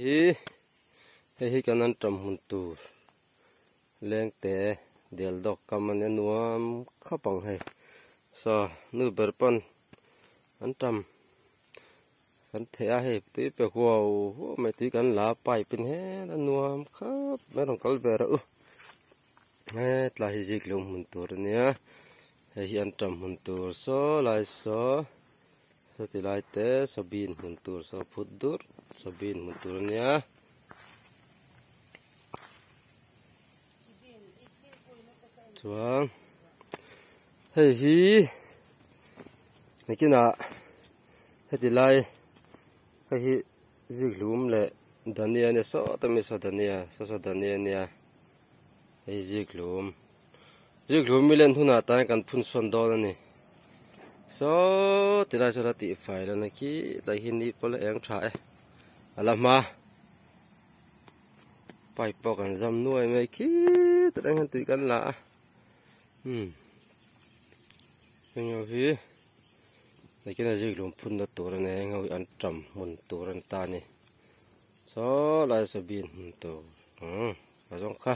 Hi hei hi kan an tam hmun tur lengte del dawk kam ania nuam khawp ang hei saw nu ber pawn an tam kan theh a hei tui pe huau huau mai tui kan la pipe in heta nuam khawp mai a rawn kal ve rawh u hetlai hi zik lung hmun tur ania hei hi an tam hmun tur saw lai saw. Sawti lai te sawbin hmun tur saw phut dur sawbin hmun tur ania. Chuan hei hi nakinah heti lai hei hi zikhlum leh dhania ania sawta mi saw dhania saw saw dhania ania hei zikhlum. Zikhlum mi len hunah tan kan phun sawn dawn a ni. Saw tilai sawn a tih fai lo na khi tlai hi ni pawh la eng tha e. A la hma. Pipe pawh kan zam nuai mai khi tlai hian tui kan la a. Hmm. Heng ho hi nakin a zikhlum phun na tur a ni heng ho hi an tam hmun tur an ta a ni. Saw lai saw bin hmun tur. Hmm. A zawng kha.